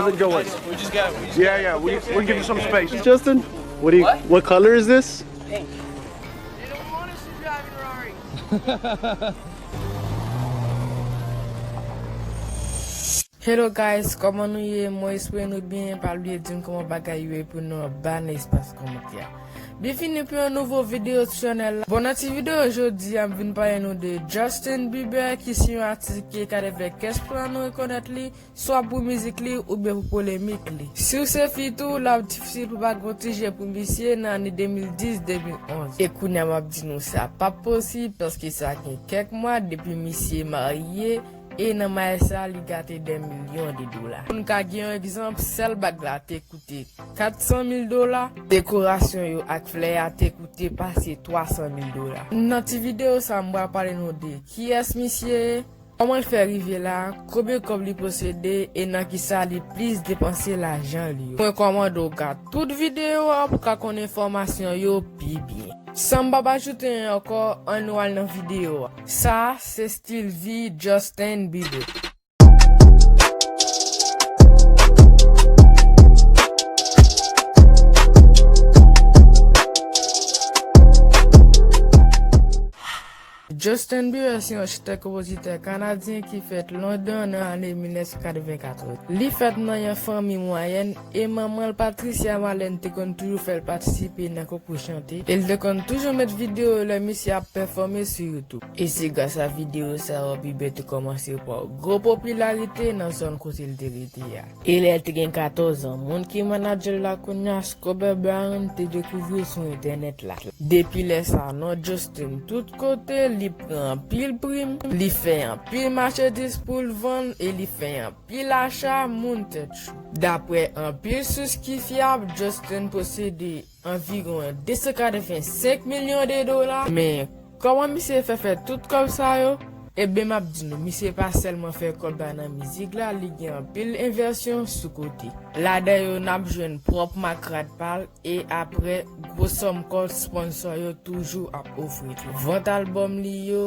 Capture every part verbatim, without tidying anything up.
How's it going? Yeah, yeah, we, we'll give you some space. Justin, what do you, what color is this? Hello guys, kòman nou ye? Mwen espere nou byen. Pa bliye di m kòman bagay yo ye pou nou anba nan espas kòmantè a. Byenvini pou yon nouvo videyo sou chanèl la. Bon, nan ti videyo jodi a, m vin pale nou de Justin Bieber, ki se yon atis ki ka devèkès pou nou rekonèt li, swa pou mizik li oubyen pou polemik li. Si w se fi tou, l ap difisil pou pa gen yon ti je pou misye nan ane de mil dis, de mil onz. E kounye a m ap di nou sa p ap posib, paske sa gen kèk mwa depi misye marye, e nan maryaj sa li gate dè milyon de dola. Pou n ka gen yon egzanp, sèl bag la te koute kat san mil dola, dekorasyon yo ak flè a te koute pase twa san mil dola. Nan ti videyo sa, m pral pale nou de kiyès misye ye, kòman l fè rive la, konbyen kòb li posede, e nan kisa li plis depanse lajan li yo. Mwen kòmande w gad tout videyo a pou w ka konn enfòmasyon yo pi byen. San m p ap ajoute anyen ankò, ann nou al nan videyo a. Sa a se estil vi Justin Bieber. Justin Bieber se yon chantè konpozitè kanadyen ki fèt London nan ane mil nèf san katreven katòz. Li fèt nan yon fanmi mwayèn e manman l, Patricia Marlène, te konn toujou fè l patisipe nan konkou chante e l te konn toujou met videyo lè misye ap pèfòme sou YouTube. E se gras a videyo sa yo Bieber te kòmanse pran gwo popilarite nan zòn kote l te rete a. E lè l te gen katòz an, moun ki manadjè l la kounye a, Scuba Brown, te dekouvri l sou entènèt la. Depi lè sa, non Justin tout kote, li pran anpil prim, li fè anpil machandiz pou l vann e li fè anpil acha moun tèt cho. Daprè anpil sous ki fyab, Justin posede anviwon de san katreven senk milyon de dola. Men, kòman misye fè fè tout kòb sa yo? Ebyen, m ap di nou, misye pa sèlman fè kòb la nan mizik la, li gen anpil envèsyon sou kote. Ladan yo, n ap jwenn pwòp mak rad pa l, e aprè, gwo sòm kòb sponsò yo toujou ap ofri tou. Vant albòm li yo,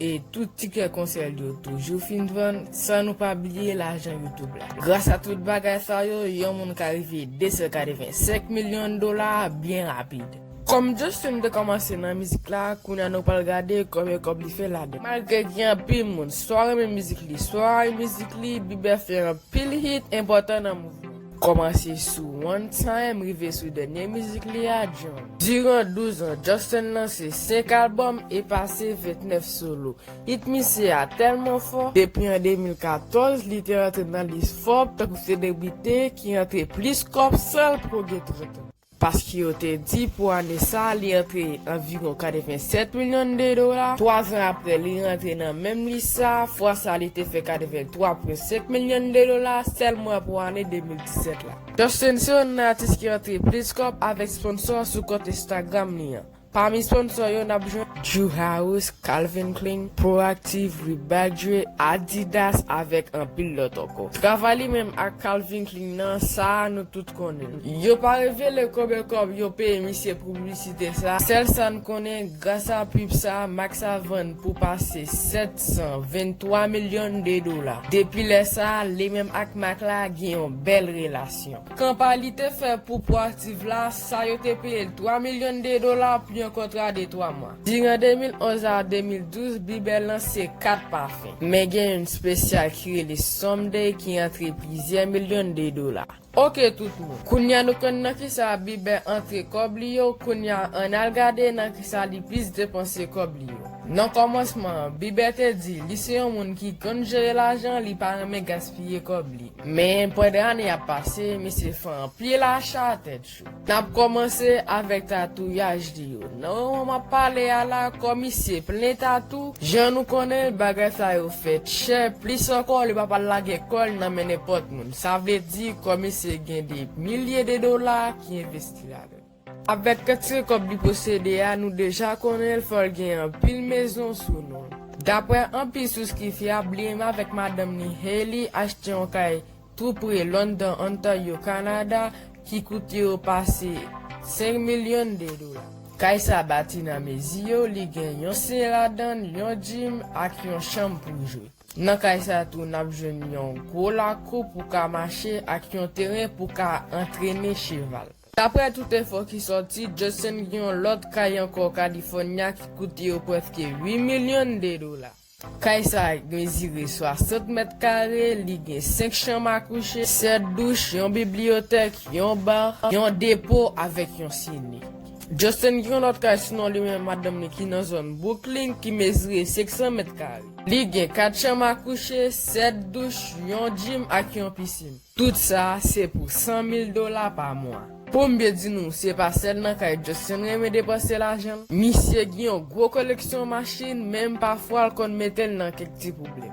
e tout tikè konsè l yo toujou fin vann, san nou pa bliye lajan YouTube la. Gras a tout bagay sa yo, yon moun ka rive de san katreven senk milyon dola byen rapid. Kòm Justin te kòmanse nan mizik la, kounye a nou pral gade konbyen kòb li fè ladan. Malgre gen anpil moun swa renmen mizik li, swa rayi mizik li, Bieber fè anpil hit enpòtan nan mouvman. Kòmanse sou One Time, rive sou dènye mizik li a, John. Diran douz an, Justin lanse senk albòm e pase vennèf solo. Hit misye a tèlman fò, depi an de mil katòz, li te rantre nan lis Forbes tankou selebrite ki rantre plis kòb san l poko gen trant an. Paske yo te di pou ane sa a, li rantre anviwon katreven sèt milyon de dola. Twa zan aprè, li rantre nan menm lis sa a. Fwa sa a, li te fè katreven twa pwen senk milyon de dola sèlman pou ane de mil disèt la. Justin se youn nan atis ki rantre plis kòb avèk sponsò sou kont Instagram li an. Pami sponsò yo, n ap jwenn Drew House, Calvin Klein, Proactive, Reebok, Adidas, avèk anpil lòt ankò. Travay li menm ak Calvin Klein nan, sa a nou tout konnen. Yo pa revele konbyen kòb yo peye misye pou piblisite sa. Sèl sa n konnen, gras a pib sa, mak sa vann pou pase sèt san venntwa milyon de dola. Depi lè sa a, li menm ak mak la gen yon bèl relasyon. Kanpay li te fè pou Proactive la, sa yo te peye l twa milyon de dola pou yon kontra de twa mwa. Diran de mil onz a de mil douz, Bieber lanse kat pafen. Men gen youn espesyal ki rele Someday ki rantre plizyè milyon de dola. Oke tout moun, kounye a nou konn nan kisa Bieber antre kòb li yo, kounye a ann al gade nan kisa li plis depanse kòb li yo. Nan kòmansman an, Bieber te di li se yon moun ki konn jere lajan, li pa renmen gaspiye kòb li. Men pandan ane ap pase, misye fè anpil acha tèt cho. N ap kòmanse avèk tatouyaj li yo. Nan moman m ap pale a la, kò misye plen tatou. Jan nou konnen, bagay sa yo fèt chè. Plis ankò, li pa pral lage kò l nan men nenpòt moun. Sa vle di, kò misye gen de milye de dola ki envesti ladan l. Avèk kantite kòb li posede a, nou deja konnen l fò l gen anpil mezon sou non l. Daprè anpil sous ki fyab, li menm avèk madanm li Hailey achte yon kay tou pre London, Ontario, Kanada, ki koute yo pase senk milyon de dola. Kay sa bati nan mezi yo, li gen yon siye ladan l, yon gym ak yon chanm pou jwe. Nan kay sa tou, n ap jwenn yon gwo lakou pou ka mache ak yon teren pou ka antrene cheval. Daprè tout enfo ki sòti, Justin gen yon lòt kay ankò California ki koute yo prèske uit milyon de dola. Kay sa a mezire swasant mèt kare, li gen senk chanm a kouche, sèt douch, yon bibliyotèk, yon ba, yon depo avèk yon sine. Justin gen yon lòt kay sou non li menm madanm li ki nan zòn Brooklyn ki mezire senk san mèt kare. Li gen kat chanm a kouche, sèt douch, yon gym ak yon pisin. Tout sa se pou san mil dola pa mwa. Pou m byen di nou, se pa sèl nan kay Justin renmen depanse lajan l. Misye gen yon gwo koleksyon machin, menm pafwa l konn mete l nan kèk ti pwoblèm.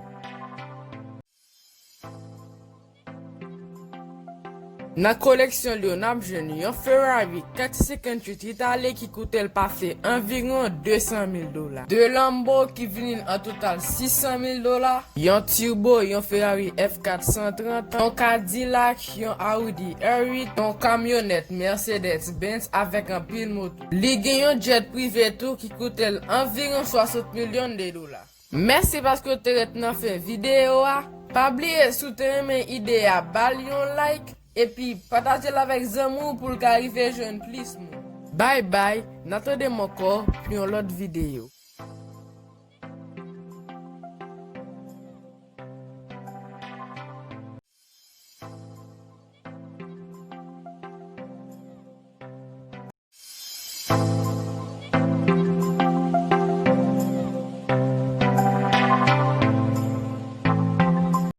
Nan koleksyon li yo, n ap jwenn yon Ferrari kat san senkantuit Itali ki koute l pase anviwon de san mil dola. De Lambo ki vini l an total sis san mil dola. Yon turbo, yon Ferrari F kat san trant, yon Cadillac, yon Audi R uit, yon kamyonèt Mercedes-Benz avèk anpil moto. Li gen yon jet prive tou ki koute l anviwon swasant milyon de dola. Mèsi paske w te ret nan fen videyo a. Pa bliye, si w te renmen ide a, ba l yon like, epi pataje l avèk zanmi w pou l ka rive jwenn plis moun. Bay bay, n a tande m ankò pou yon lòt videyo.